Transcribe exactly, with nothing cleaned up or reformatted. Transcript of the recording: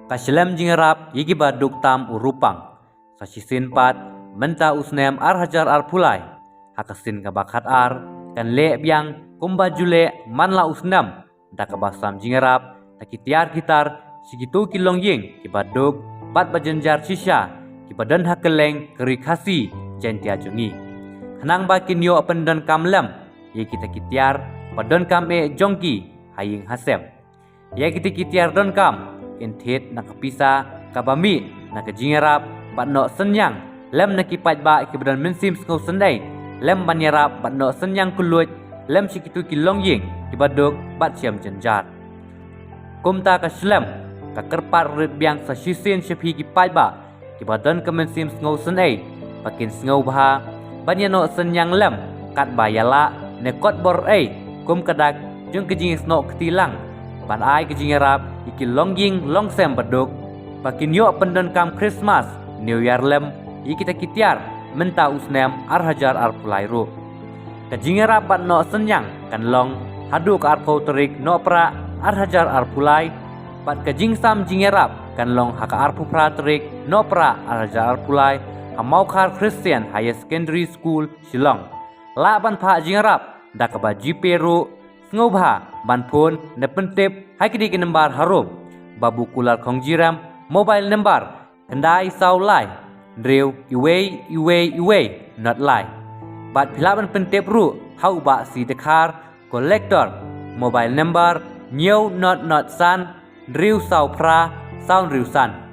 Ka shlem jingïarap ïa kiba duk tam u Rupang. Sa shisien pat, mynta u snem ar hajar arphew lai, ha ka sien kaba khatar, kan leh biang kumba ju leh man la u snem, da kaba sam jingïarap na ki tiar ki tar sha kito ki longïing kiba duk bad ba jynjar shisha, kiba don ha kylleng ka ri Khasi Jaiñtia jong ngi, khnang ba kin ïoh pyndonkam lem ïa kita ki tiar ba donkam eh jong ki ha ïing ha sem. Ïa kita ki tiar donkam kin thied na ka pisa kaba mih na ka jingïarap bad noh synñiang lem na ki paidbah kiba don mynsiem sngewsynei lem ban ïarap bad noh synñiang kylluid lem sha kito ki longïing kiba duk bad shem jynjar. Kumta ka shlem ka kyrpad rit biang sa shisien sha phi ki paidbah kiba don ka mynsiem sngewsynei ba kin sngewbha ban ïa noh synñiang lem katba ïa lah ne kot bor ei kum ka dak jong ka jingïasnoh kti lang ban ai ka jingïarap ïa ki longïing longsem ba duk ba kin ïoh pyndonkam Christmas, New Year lem ïa kita ki tiar mynta u snem ar hajar arphew lai ruh. Ka jingïarap bad noh synñiang kan long haduh ka arphew tarik Nohprah ar hajar arphew lai, bad ka jingsam jingïarap kan long ha ka arphew phra tarik Nohprah ar hajar arphew lai ha Mawkhar Christian Higher Secondary School, Shillong. Lah ban phah jingïarap da kaba GPay ruh, sngewbha ban phone ne pyntip ha kine ki nambar harum: Babu Kular Khongjiram, mobile number khyndai saw lai hynriew iwei iwei iwei not lai. Bad phi lah ban pyntip ruh ha u Bah C. Dkhar, Collector, mobile number hynñiew not not san hynriew saw phra saw hynriew san.